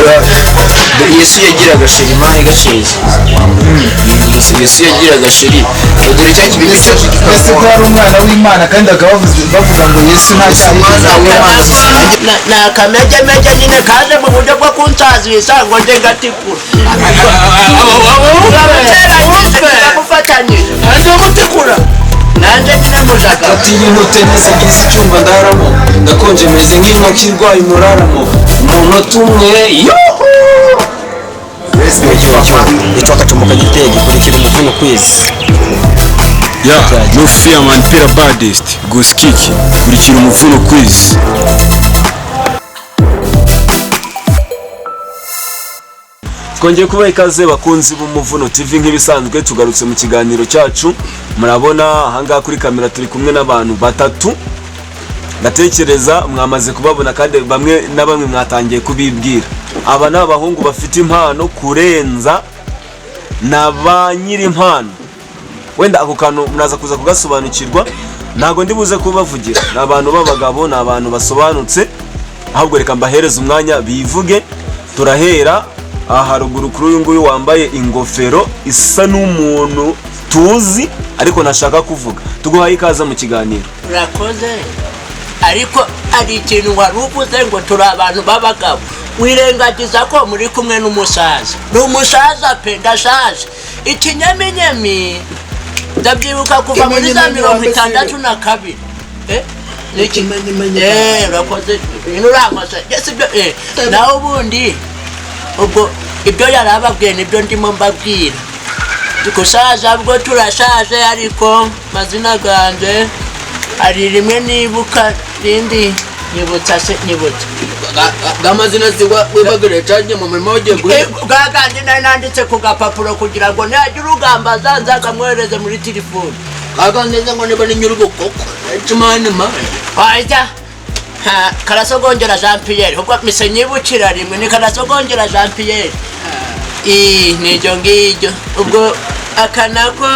Yesu yagiraga chérie, man, gaceza. Yesu yagiraga chérie, dore cya kibindi cyacu. Mbese ko ari umwana w'Imana, kandi bakaba bavuga ngo Yesu nta cyaha Umwana yigeze w'Imana. Ni akamejyameje nyine kaje mu buryo bwo kunsazisa ngo nje ngatikura. Turamuteranyije, turamufatanyije, Ndamutekura. Nanjye nyine mujaga. Atinya inkotanyi zigize icyumba ndaramo, ndakonje meze nk'inkoko irwaye umuraramo. Umunota umwe, yoho! Yitwa Kacomoka Gitego. Kurikira Umuvuno Quiz. Yeah, no fear man, Pera baddest, Ghost Kick, kurikira Umuvuno Quiz. Twongeye kubaha ikaze, bakunzi b'Umuvuno TV. Nk'ibisanzwe tugarutse mu kiganiro cyacu. Murabona ahangaha kuri kamera turi kumwe n'abantu batatu. Ndatekereza mwamaze kubabona, kandi bamwe na bamwe mwatangiye kubibwira. Aba ni abahungu bafite impano kurenza na ba nyir'impano. Wenda ako kantu muraza kuza kugasobanukirwa, ntabwo ndi buze kubavugira. Ni abantu b'abagabo, ni abantu basobanutse. Ahubwo reka mbahereze umwanya bivuge. Turahera aha haruguru kuri uyu nguyu wambaye ingofero isa n'umuntu tuzi ariko ntashaka kuvuga. Tuguhaye ikaze mu kiganiro. Urakoze, ariko hari ikintu wari uvuze ngo turi abantu b'abagabo, wirengagiza ko muri kumwe n'umusaza. Ni umusaza pe, ndashaje. Ikinyaminyemi ndabyibuka kuva muri za 62. Niki? Urakoze, ibintu urankoze. Yes, ibyo nawe ubundi ubwo ibyo yari ababwiye nibyo ndimo mbabwira. Gusaza bwo turashaje, ariko mazina ganje hari rimwe nibuka, rindi nyibutsa se, nyibutsa. Bw'amazina zigwa wibagire cyagiye mu murima wagiye guhinga. Bwaganje nari nanditse ku gapapuro kugira ngo nihagira ugamba azaza akamwohereze muri telefoni. Kaganeza ngo niba ni nyir'ubukoko cimani ma. Wajya Karasogongera Jean Pierre. Ubwo mise nyibukira rimwe ni Karasogongera Jean Pierre. Niryo ngiryo. Ubwo aka nako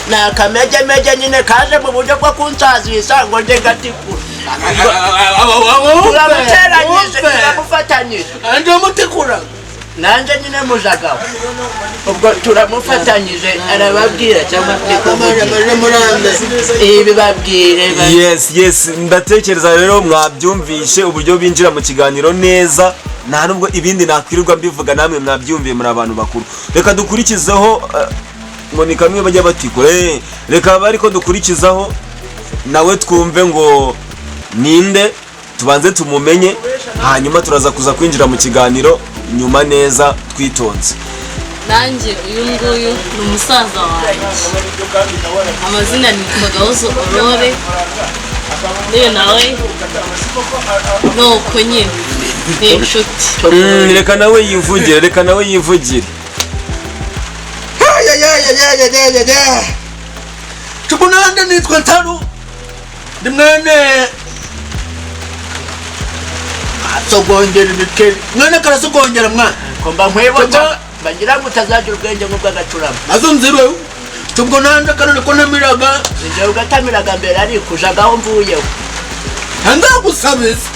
ni akamejemeje nyine kaje mu buryo bwo kunsazisa ngo nje ngatikura. Turamuteranyije, turamufatanyije, Ndamutekura. Nanjye nyine mujagaho. Ubwo turamufatanyije, arababwira cyangwa ndikuvugira ibi babwire. Yes, ndatekereza rero mwabyumvishe uburyo binjira mu kiganiro neza. Nta nubwo ibindi nakwirirwa mbivuga, namwe mwabyumviye, muri abantu bakuru. Reka dukurikizeho ngo ni kamwe bajya batikura. Reka abe ariko dukurikizaho nawe twumve ngo ninde, tubanze tumumenye, hanyuma turaza kuza kwinjira mu kiganiro nyuma neza twitonze. Nanjye uyu nguyu ni umusaza wanjye. Amazina nitwa Gahozo Aurore. N'uyu nawe ni uko nyine, ni inshuti. Reka nawe yivugire, reka nawe yivugire. Cubunande, nitwa Ntaru, ndi mwene Asogongera ibikeri, mwene Karasogongera mwana. Ko mba nkwibutsa bagira ngo utazagira ubwenge nk'ubw'agacurama. Maze nzirwe tubwo nande kanone ko ntamiraga. Njyewe ugatamiraga mbere, ariko ujagaho mvuyeho. Ntangagusabiza.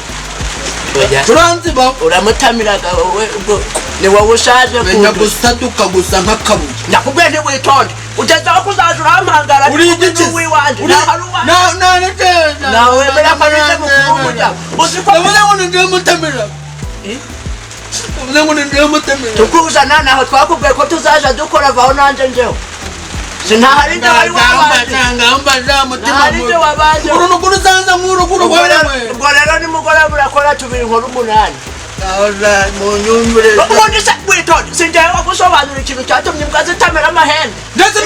Oya. Turanziba. Uramutamiraga wowe, ubwo ni wowe ushaje menya kundusha. Gusaduka gusa nk'akabuye. Ndakubwiye ntiwitonde, ugeze aho kuzaza urampangara. Uri igiki? Uwiwanje ntaho ari uwanjye. Nawe wemera ko ari mukuru w'umuryango, uzi ko Ndavuze ngo ni ndiwe mutamira. Ndavuze ngo ni ndiwe mutamira. Tukuzana naho twakubwiye ko tuzaja dukora, vaho nanjye njeho sinahari nje wari wabanje. Ntahari nje wabanje. Urunugu rusanza nk'urugu rwerewe. Ubwo rero nimugoroba murakora tubiri nkora umunani. Munyumvire. Ubundi se witonde, sinjyewe gusobanura ikintu cyatumye imbwa zitamera amahembe. Ndetse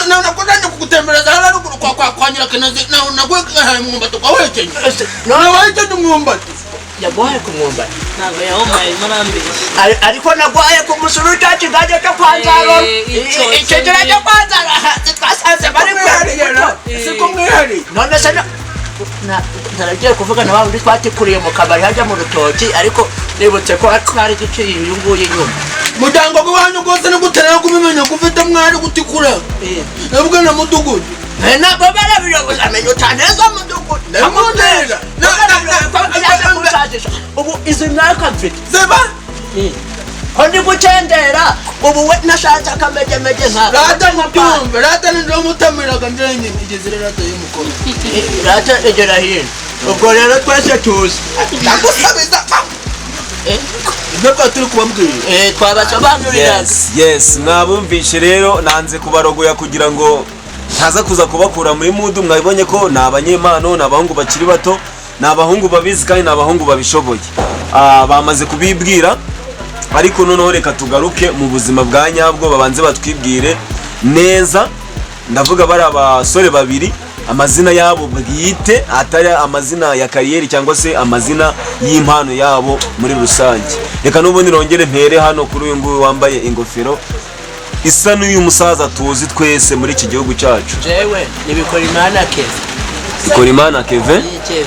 none kugutembereza hariya ruguru kwa Nyirakinazi, naguhaye umwumbati ukawuhekenya. Nawekenye umwumbati. Yaguhaye ku mwumbati? Ntabwo yawumpaye, arimo arambeshya. Ariko naguhaye ku musuru, cya kigage cyo kwa Nzaro. Icyo Icyo cyo kwa Nzaro twasanze bari Mwihariye, siko mwihariye. None se naragiye kuvuga na wa wundi twatikuriye mu kabari hajya mu rutoki, ariko nibutse ko twari duciye uyu nguyu inyuma. Muryango w'iwanyu rwose niguterera kubimenya ko ufite mwari gutikura nabwo na mudugudu. Ntabwo barabiyoboza, amenya utaneza mudugudu. Ndamutera. Ubu izi myaka mfite Ziba. Ko ndi gukendera ubu we nashatse akamegemege nka Rata mubyumve, rata ni ndo mutamiraga njenye igeze rata y'umukoro. Rata egera hino. Ubwo rero twese tuzi. Ndagusabiza. Ibyo twari turi kubabwira. Twabasobanuriraga. Yes, mwabumvishe rero, nanze kubarogoya kugira ngo ntaza kuza kubakura muri mudu. Mwabibonye ko ni abanyempano, ni abahungu bakiri bato, ni abahungu babizi kandi ni abahungu babishoboye. Bamaze kubibwira, ariko noneho reka tugaruke mu buzima bwa nyabwo, babanze batwibwire neza. Ndavuga bari abasore babiri, amazina yabo bwite, atari amazina ya kariyeri cyangwa se amazina y'impano yabo muri rusange. Reka n'ubundi nongere mpere hano kuri uyu nguyu wambaye ingofero isa n'uyu musaza tuzi twese muri iki gihugu cyacu. Jewe nibikora Imana Keve. Bikora Imana Keve. Keve.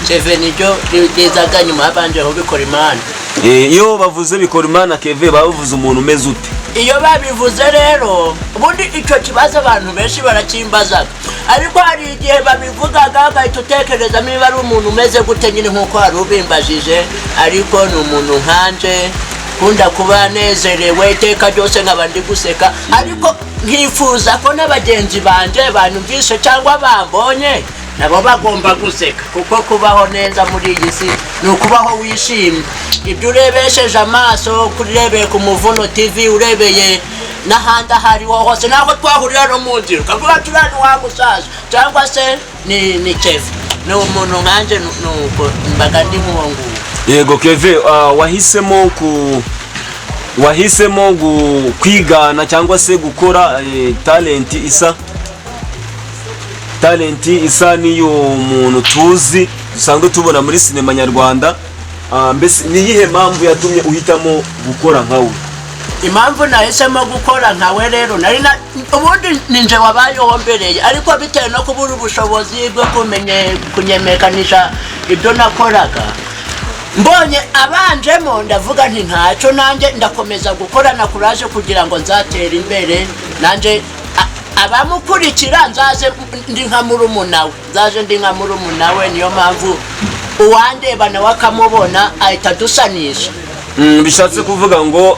Keve niryo rizaga nyuma habanjeho Bikora Imana. Iyo bavuze Bikora Imana Keve bavuze umuntu umeze ute? Iyo babivuze rero ubundi icyo kibazo abantu benshi barakimbazaga, ariko hari igihe babivugaga ugahita utekereza niba ari umuntu umeze gute nyine nk'uko wari ubimbajije, ariko ni umuntu nkanje nkunda kuba nezerewe iteka ryose nkaba ndi guseka, ariko nkifuza ko n'abagenzi banje banyumvise cyangwa bambonye nabo bagomba guseka, kuko kubaho neza muri iyi si ni ukubaho wishimye. Ibyo urebesheje amaso, kurebeye ku Muvuno TV, urebeye n'ahandi aho ariho hose, naho twahurira no mu nzira ukavuga ati uriya ni wa musaza cyangwa se ni Keve, ni umuntu nkanjye, nuko mbaga ndi nk'uwo nguwo. Yego Keve, wahisemo kwigana cyangwa se gukora talenti isa n'iyo muntu tuzi dusanzwe tubona muri sinema nyarwanda. Mbese ni iyihe mpamvu yatumye uhitamo gukora nkawe? Impamvu nahisemo gukora nkawe rero, nari ubundi ninje wabayeho mbereye, ariko bitewe no kubura ubushobozi bwo kunyemekanisha ibyo nakoraga, mbonye abanjemo ndavuga nti ntacyo, nanjye ndakomeza gukorana kuraje kugira ngo nzatere imbere, nanjye abamukurikira nzaze ndi nka murumuna we, nzaze ndi nka murumuna we. Niyo mpamvu uwandeba nawe akamubona ahita adusanisha. Bishatse kuvuga ngo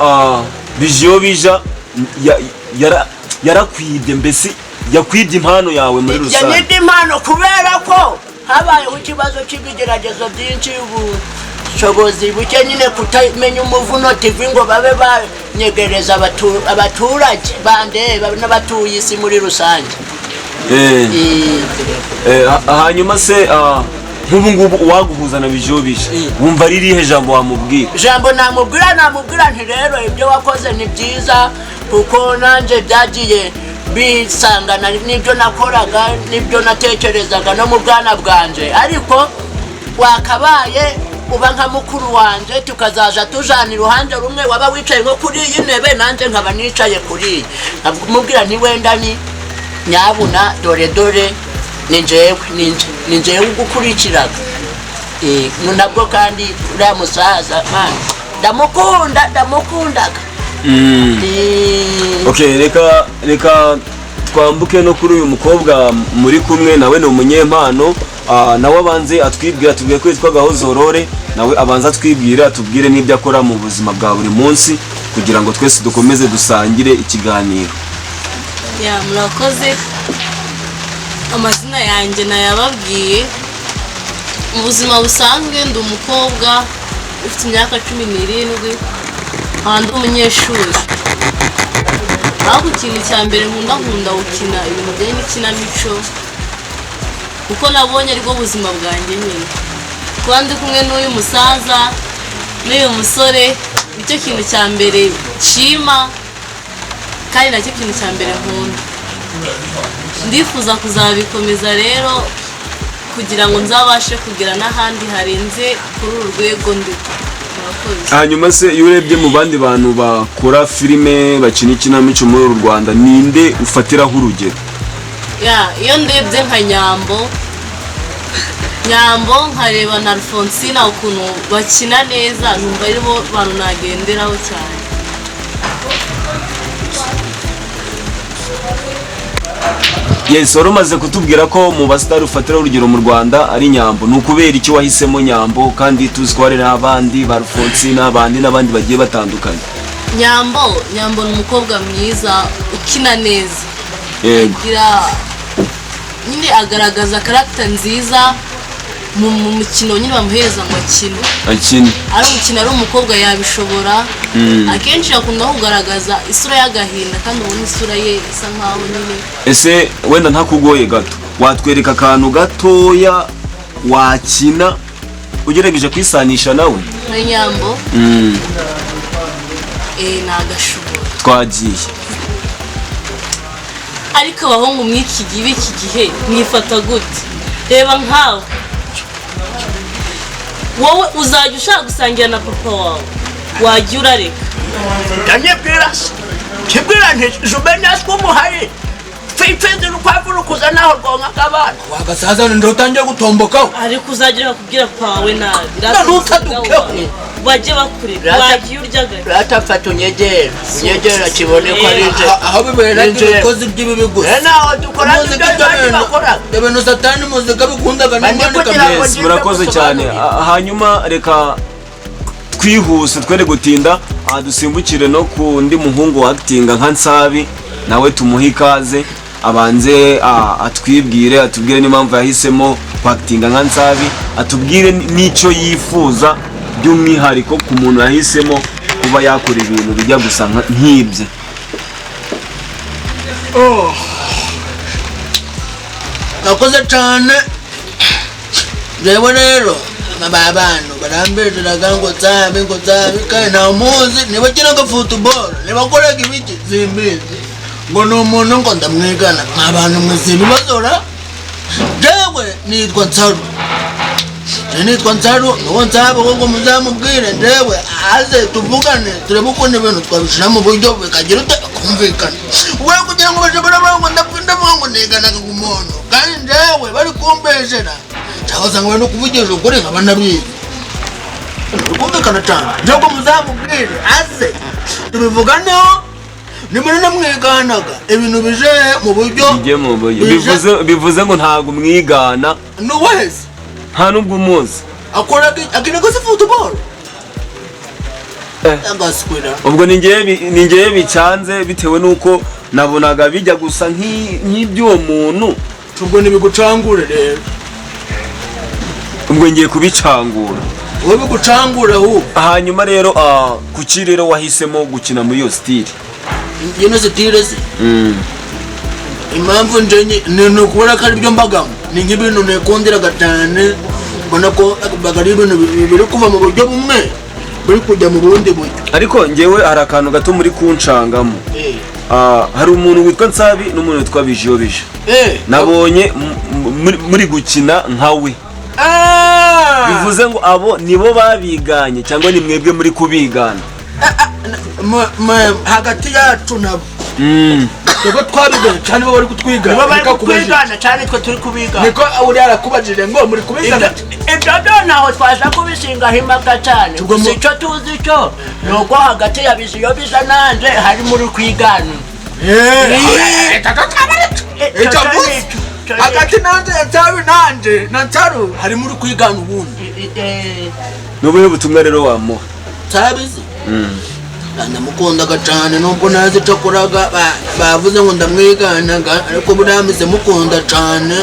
Bijiyobija yarakwibye, mbese yakwibye impano yawe muri rusange. Yanyibye impano kubera ko habayeho ikibazo cy'ibigeragezo byinshi, ubushobozi buke nyine, kutamenya Umuvuno TV ngo babe banyegereza abaturage bandeba n'abatuye isi muri rusange. Hanyuma se nk'ubu ngubu uwaguhuza na Bijiyobija wumva ari irihe jambo wamubwira? Jambo namubwira nti rero ibyo wakoze ni byiza, kuko nanjye byagiye bisangana n'ibyo nakoraga n'ibyo natekerezaga no mu bwana bwanje, ariko wakabaye uba nka mukuru wanje tukazaja tujana iruhande rumwe, waba wicaye nko kuri iyi ntebe nanjye nkaba nicaye kuri iyi, nkamubwira nti wenda ni nyabuna dore dore ni njyewe, ni njyewe ugukurikiraga. Nabwo kandi uriya musaza man ndamukunda, ndamukundaga. Okay, reka twambuke no kuri uyu mukobwa muri kumwe nawe, ni umunyempano. Nawe abanze atwibwira, atubwire ko yitwa Gahozo Aurore, nawe abanze atwibwire, atubwire n'ibyo akora mu buzima bwa buri munsi kugira ngo twese dukomeze dusangire ikiganiro. Ya, murakoze. Amazina yanjye nayababwiye. Mu buzima busanzwe ndi umukobwa ufite imyaka 17, nkaba ndi umunyeshuri. Ariko ikintu cya mbere nkunda gukina ibintu bijyanye n'ikinamico, kuko nabonye aribwo buzima bwanjye nyine. Kuba ndi kumwe n'uyu musaza n'uyu musore nicyo kintu cya mbere nshima, kandi nacyo kintu cya mbere nkunda. Ndifuza kuzabikomeza rero kugira ngo nzabashe kugera n'ahandi harenze kuri uru rwego ndi. Hanyuma se iyo urebye mu bandi bantu bakora filime bakina ikinamico muri uru Rwanda, ninde ufatiraho urugero? Ya, iyo ndebye nka Nyambo nkareba na Alphonsina ukuntu bakina neza, numva aribo bantu nagenderaho cyane. Yes, wari umaze kutubwira ko mu basitari ufatiraho urugero mu Rwanda ari Nyambo. Ni ukubera iki wahisemo Nyambo kandi tuzi ko hari n'abandi ba Alphonsine n'abandi n'abandi bagiye batandukanye? Nyambo, Nyambo ni umukobwa mwiza ukina neza. Agira nyine, agaragaza character nziza mu mukino nyine bamuhereza ngo akine. Akine. Ari umukino, ari umukobwa yabishobora. Akenshi akunda kugaragaza isura y'agahinda, kandi ubona isura ye isa nkaho nyine. Ese wenda ntakugoye gato, watwereka akantu gatoya wakina ugerageje kwisanisha nawe? Nka Nyambo? Ni agashobora. Twagiye. Ariko abahungu mw'iki gihe, b'iki gihe, mwifata gute? Reba nkawe, wowe uzajya ushaka gusangira na papa wawe, wajya urareka. Ndanyibwira se, kibwira nti jumenya ko umuhaye mfite urukwavu rukuza naho rwonka abana. Wagasaza, ninde utangiye gutombokaho? Ariko uzagira bakubwira papa wawe nabi. Na ntutadukeho. Bajye bakureka. Wagiye urya gake. Rata fata unyegera, unyegera kibone ko ari nje. Aho bibera Ninjye. ibikozi by'ibibi gusa. Naho dukora Muzi ibyo ko ibyo abandi bintu, bakora. ibyo bintu satani muzika bikundaga Bandi n'Imana kugira ngo Yes, murakoze cyane. Hanyuma reka twihuse, twere gutinda, aha dusimbukire no ku ndi muhungu wa actinga nka Nsabi, nawe tumuhe ikaze, abanze atwibwire, atubwire n'impamvu yahisemo kwactinga nka Nsabi, atubwire n'icyo yifuza by'umwihariko ku muntu yahisemo kuba yakora ibintu bijya gusa nk'ibye. Nakoze cyane. Jewe rero aba bantu barambejeraga ngo Nsabi, ngo Nsabi, kandi nta muzi. Niba akinaga football, niba akoraga ibiki, simbizi. Ngo ni umuntu ngo ndamwigana. Mwa bantu mwese ibibazora, jewe nitwa Nsaru. Je nitwa Nsaru, nuwo Nsabi ahubwo muzamubwire njewe aze tuvugane, turebe ukuntu ibintu twabishira mu buryo bikagira ute kumvikana. We kugira ngo bashobora bavuga ngo ndavuga ngo niganaga ku muntu, kandi njewe bari kumbeshera, cyangwa usanga bari no kuvugisha ukuri nkaba nabizi. Kumvikana cyane, ntabwo muzamubwire aze tubivuganeho, nimba namwiganaga ibintu bije mu buryo. Bijye mu buryo. Bivuze ngo ntabwo umwigana? Nuwese. Nta n'ubwo umuzi. Akora, akina se football? Agaswira. Ubwo ni njyewe bicanze bitewe n'uko nabonaga bijya gusa nk'iby'uwo muntu. Ubwo ntibigucangure rero. Ubwo ngiye kubicangura. Wowe bigucangure ahubwo. Hanyuma rero, kuki rero wahisemo gukina muri iyo style? Ino style se, impamvu nje ni ukubona ko ari byo mbagamo, ni nk'ibintu nikundiraga cyane, mbona ko baga ari ibintu biri kuva mu buryo bumwe buri kujya mu bundi buryo. Ariko njyewe hari akantu gato muri kuncangamo. Hari umuntu witwa Nsabi n'umuntu witwa Bijiyobija. Nabonye muri gukina nkawe. Bivuze ngo abo nibo babiganye cyangwa ni mwebwe muri kubigana? Hagati yacu nabo, twebwe twabiganye cyane, bo bari kutwigana. Nibo bari Reka kubajije. kutwigana cyane, twe turi kubigana. Niko uriya arakubajije ngo muri kubigana. Ibyo byo ntaho twaza kubishingaho impaka cyane. Gusa icyo tuzi cyo ni uko hagati ya Bijiyobija nanje harimo uri kwigana. Icyo mvuze, hagati nanje Nsabi, nanje na Nsaru, harimo uri kwigana ubundi. Ni ubuhe butumwa rero wamuha? Nsabi se, ndamukundaga cyane, nubwo ntazi icyo akoraga. Bavuze ngo ndamwiganaga, ariko buriya meze mukunda cyane.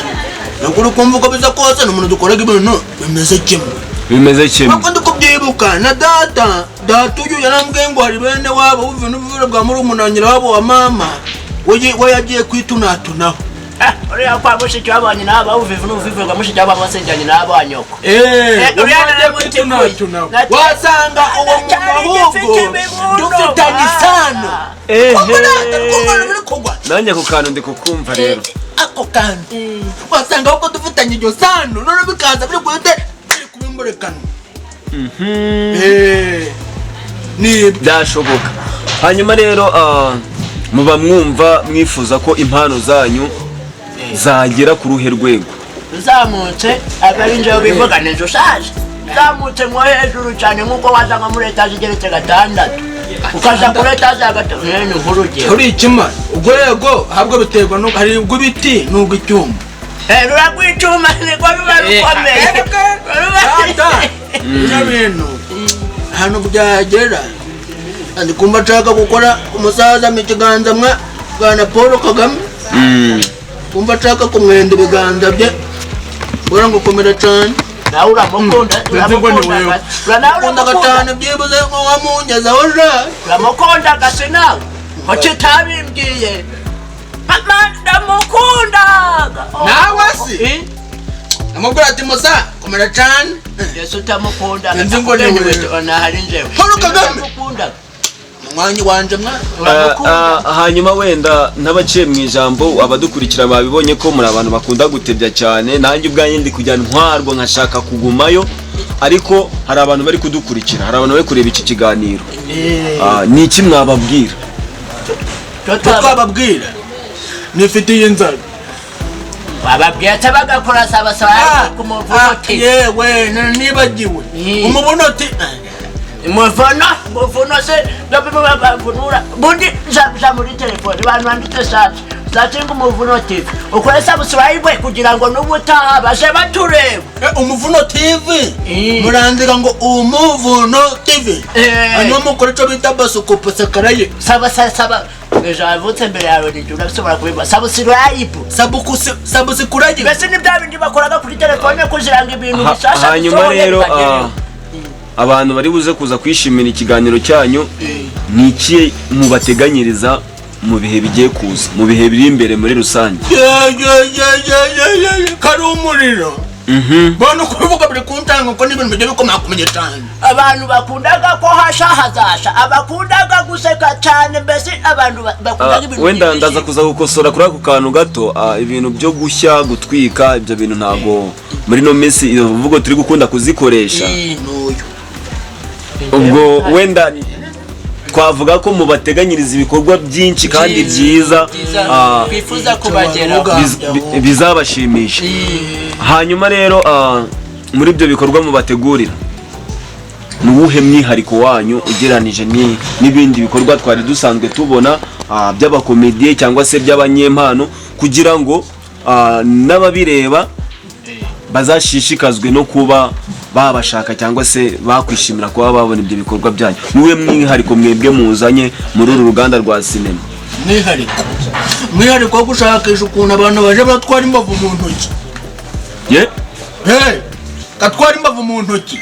Nubwo uri kumva uko biza kose, ni umuntu dukoraga ibintu bimeze kimwe. Bimeze kimwe. Nkuko ndi kubyibuka, na data, data uyu yarambwiye ngo hari bene wabo buve n'ubuvure bwa murumuna wabo wa mama, we yagiye kwitunatunaho. Uriya kwa mushiki wabonye nawe bawuvivu n'ubuvivu bwa mushiki wabo wasenganye n'abo wa nyoko. Uriya Uriya yagiye kwitunatunaho, wasanga uwo muntu ahubwo dufitanye isano. Kumva data, kumva biri kugwa. Nanjye ako kantu ndi kukumva rero. Ako kantu, wasanga ahubwo dufitanye iryo sano, none bikaza biri guhita biri kubimburekana. Ni Byashoboka. Hanyuma rero, muba mwumva mwifuza ko impano zanyu zagera ku ruhe rwego? Uzamutse aba ari njyewe bivuga, ninzu ushaje, uzamutse nko hejuru cyane nk'uko waza nko muri etaje igeretse gatandatu. Ukaja kuri etaje ya gatatu, ni nk'urugero. Uri ikima urwego ahubwo biterwa no hari ubw'ibiti n'ubw'icyuma. Ruragwicuma niko ruba rukomeye. Data, bino bintu ahantu byagera ndi kumva nshaka gukora umusaza mu kiganza mwa bwana Paul Kagame, kumva nshaka kumwenda ibiganza bye mbona ngo komera cyane. Nawe uramukunda, Nzi ngo ni uramukunda, wewe. nawe Ukunda uramukunda. gatanu byibuze ngo wamungezeho ja. Uramukunda gasi nawe, kuki utabimbwiye? Mama, ndamukunda. Nawe si amubwira ati musa komera cyane. Yesu utamukunda. Nzi ngo ni wewe. Nahari njyewe. Paul Kagame. Uramukunda. Umwanya wanje mwana. Uramukunda. Hanyuma wenda ntabaciye mu ijambo, abadukurikira babibonye ko muri abantu bakunda gutebya cyane, nanjye ubwanjye ndi kujya ntwarwa nkashaka kugumayo, ariko hari abantu bari kudukurikira, hari abantu bari kureba iki kiganiro. Ni iki mwababwira? Twababwira nifitiye inzara. Bababwira ati bagakora sabasaba ku muvuno ti. Yewe nibagiwe umuvuno ti. Umuvuno, umuvuno se ndabivunura bundi ja muri telefone abantu banditse saci saci ngo umuvuno TV, ukore subscribe kugira ngo n'ubutaha baje batureba. Umuvuno TV, murandika ngo umuvuno TV, hanyuma mukora icyo bita basukupo sakaraye. Saba saba ejo avutse mbere yawe nijye urashobora kubibona subscribe sabusikuraye. Mbese ni bya bindi bakoraga kuri telefone kugira ngo ibintu bishasha Hanyuma bisohoye rero bibagereho. abantu bari buze kuza kwishimira ikiganiro cyanyu, ni iki mubateganyiriza mu bihe bigiye kuza, mu bihe biri imbere muri rusange? Ye kari umuriro. Mbona uko ubivuga biri kuntanga kuko n'ibintu bigiye bikomakomeye cyane. Abantu bakundaga ko hasha hazasha, abakundaga guseka cyane, mbese abantu bakundaga ibintu Wenda byinshi. ndaza kuza gukosora kuri ako kantu gato. Ibintu byo gushya, gutwika, ibyo bintu ntago muri no minsi iyo mvugo turi gukunda kuzikoresha. Ubwo wenda twavuga ko mubateganyiriza ibikorwa byinshi kandi byiza, twifuza kubageraho bizabashimisha. Hanyuma rero muri ibyo bikorwa mubategurira, ni uwuhe mwihariko wanyu ugereranije n'ibindi bikorwa twari dusanzwe tubona by'abakomediye cyangwa se by'abanyempano, kugira ngo n'ababireba bazashishikazwe no kuba babashaka cyangwa se bakwishimira kuba babona ibyo bikorwa byanyu? Ni uwuhe mwihariko mwebwe muzanye muri uru ruganda rwa sinema? Mwihariko wo gushakisha ukuntu abantu baje batwara imbavu mu ntoki. Ye? Hey, gatwara imbavu mu ntoki.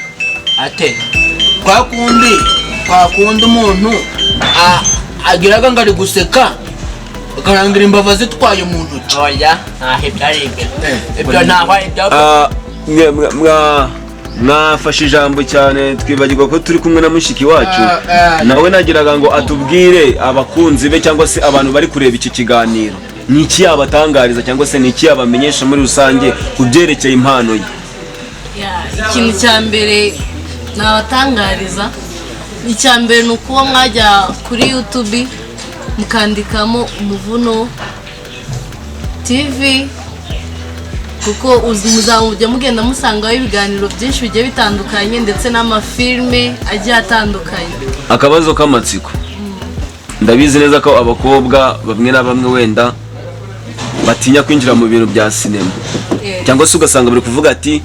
Ate kwa kundi umuntu agiraga ngo ari guseka akarangira imbavu azitwaye mu ntoki. Oya, ntaho ibyo ari ibyo, ibyo ntaho ari ibyo. Mwafashe ijambo cyane twibagirwa ko turi kumwe na mushiki wacu, nawe nagiraga ngo atubwire abakunzi be cyangwa se abantu bari kureba iki kiganiro, ni iki yabatangariza cyangwa se ni iki yabamenyesha muri rusange ku byerekeye impano ye? Ikintu cya mbere nabatangariza, icya mbere ni ukuba mwajya kuri YouTube mukandikamo Umuvuno TV, kuko muzajya mugenda musangaho ibiganiro byinshi bigiye bitandukanye ndetse n'amafilme agiye atandukanye. Akabazo k'amatsiko, ndabizi neza ko abakobwa bamwe na bamwe wenda batinya kwinjira mu bintu bya sinema, cyangwa se ugasanga bari kuvuga ati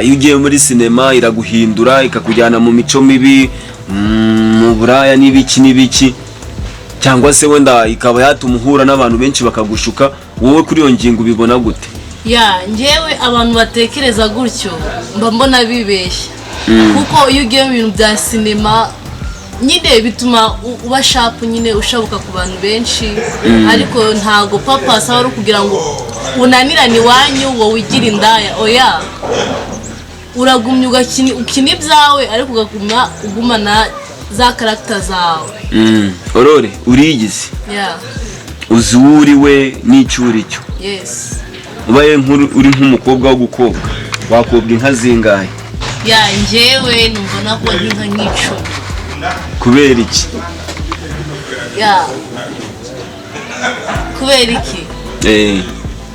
iyo ugiye muri sinema iraguhindura, ikakujyana mu mico mibi, mu buraya n'ibiki n'ibiki, cyangwa se wenda ikaba yatuma uhura n'abantu benshi bakagushuka. Wowe kuri iyo ngingo ubibona gute? Ya, njyewe abantu batekereza gutyo mba mbona bibeshya, kuko iyo ugiye mu bintu bya sinema nyine bituma uba sharp nyine, ushabuka ku bantu benshi, ariko ntago papa asaba ari ukugira ngo unanirane iwanyu wowe wigira indaya. Oya, uragumya ugakina, ukina ibyawe, ariko ukaguma ugumana za character zawe. Aurore, uriyizi? Ya. Uzi uwo uri we n'icyo uri cyo? Yes. Ubaye uri nk'umukobwa wo gukobwa, wakobwa inka zingahe? Ya, njyewe numva nakuba nk'inka nk'icumi. Kubera iki? Ya, kubera iki?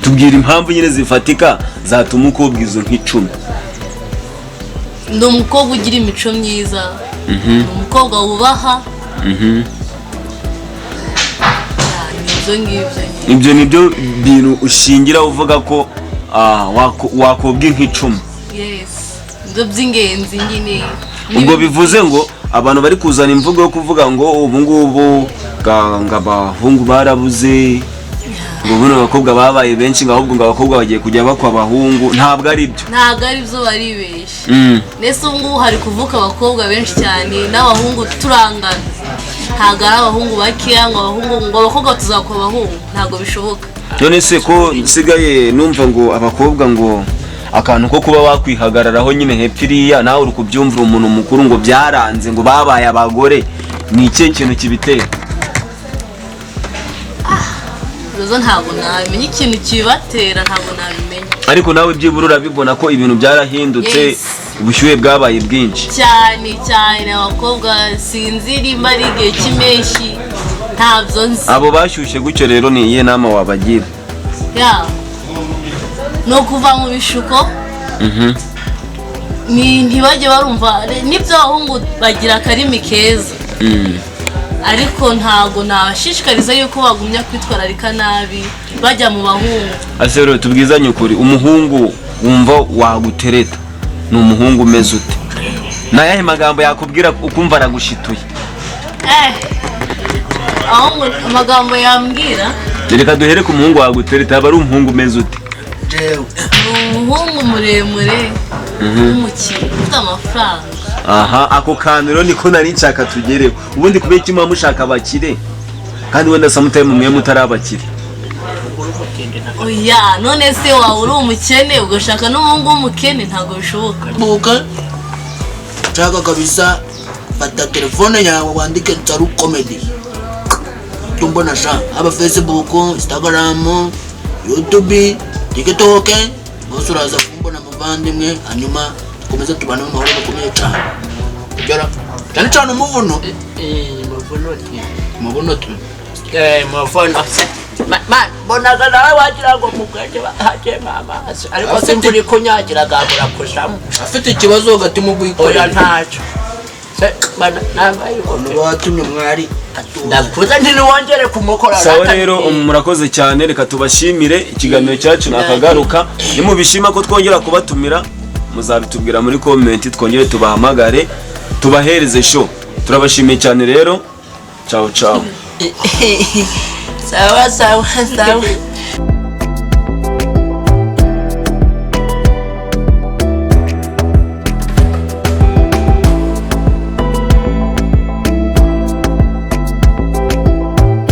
Tubwira impamvu nyine zifatika zatuma ukobwa izo nk'icumi. Ndi umukobwa ugira imico myiza, ni umukobwa wubaha. Ni ibyo ngibyo nyine. Ibyo ni byo bintu ushingira uvuga ko wakobwa inka 10? Yes, nibyo by'ingenzi nyine. Ubwo bivuze ngo abantu bari kuzana imvugo yo kuvuga ngo ubu ngubu ngo abahungu barabuze, ngo buno abakobwa babaye benshi, ngo ahubwo ngo abakobwa bagiye kujya bakwa abahungu, ntabwo ari byo? Ntabwo ari byo, baribeshya. Ndetse ubu ngubu hari kuvuka abakobwa benshi cyane n'abahungu turangana, ntabwo ari abahungu bakeya ngo abahungu ngo abakobwa tuzakwa abahungu, ntabwo bishoboka. None se ko nsigaye numva ngo abakobwa ngo akantu ko kuba wakwihagararaho nyine hepfo iriya, nawe uri kubyumvira umuntu mukuru, ngo byaranze, ngo babaye abagore, ni ikihe kintu kibitera? Ibibazo ntabwo nabimenya, ikintu kibibatera ntabwo nabimenya. Ariko nawe byibura urabibona ko ibintu byarahindutse? Yes. Ubushyuhe bwabaye bwinshi. Cyane cyane abakobwa, sinzi nimba ari igihe cy'impeshyi, ntabyo nzi. Abo bashyushye gutyo rero ni iyihe nama wabagira? Ya, ni ukuva mu bishuko, ni ntibajye barumva n'ibyo abahungu bagira akarimi keza, ariko ntabwo nabashishikariza yuko bagumya kwitwararika nabi bajya mu bahungu. Ase rero tubwizanye ukuri, umuhungu wumva wagutereta ni umuhungu umeze ute? Ni ayahe magambo yakubwira ukumva aragushituye? Aho amagambo yambwira? Reka duhere ku muhungu wagutereta, aba ari umuhungu umeze ute? Jewe. Ni umuhungu muremure w'umukire ufite amafaranga. Aha, ako kantu rero niko nari nshaka tugereho. Ubundi kubera iki muba mushaka abakire kandi wenda sometime mwe mutari abakire? Oya, none se waba uri umukene ugashaka n'umuhungu w'umukene? Ntabwo bishoboka. Buka nshaka kabisa, fata telefone yawe wandike Nsaru Comedy, tumbona sha, haba Facebook, Instagram, YouTube, TikTok, bose uraza kumbona muvandimwe, hanyuma dukomeze tubane mu mahoro gakomeye cyane. Kugera cyane cyane umuvuno. Umuvuno tu. Muvuno se mbonaga nawe wagira ngo mugende hajyemo amazi, ariko se imvura ikunyagira gabura kujamo. Afite ikibazo hagati mu Oya. guyikorera. Ntacyo se nambaye ingofero. Watumye umwari atuza. Ndakuze, ntiwongere kumukora. Sawa rero, murakoze cyane, reka tubashimire. Ikiganiro cyacu nakagaruka. Nimubishima ko twongera kubatumira, muzabitubwira muri comment, twongere tubahamagare tubahereze show. Turabashimiye cyane rero, ciao ciao. Sawa sawa sawa.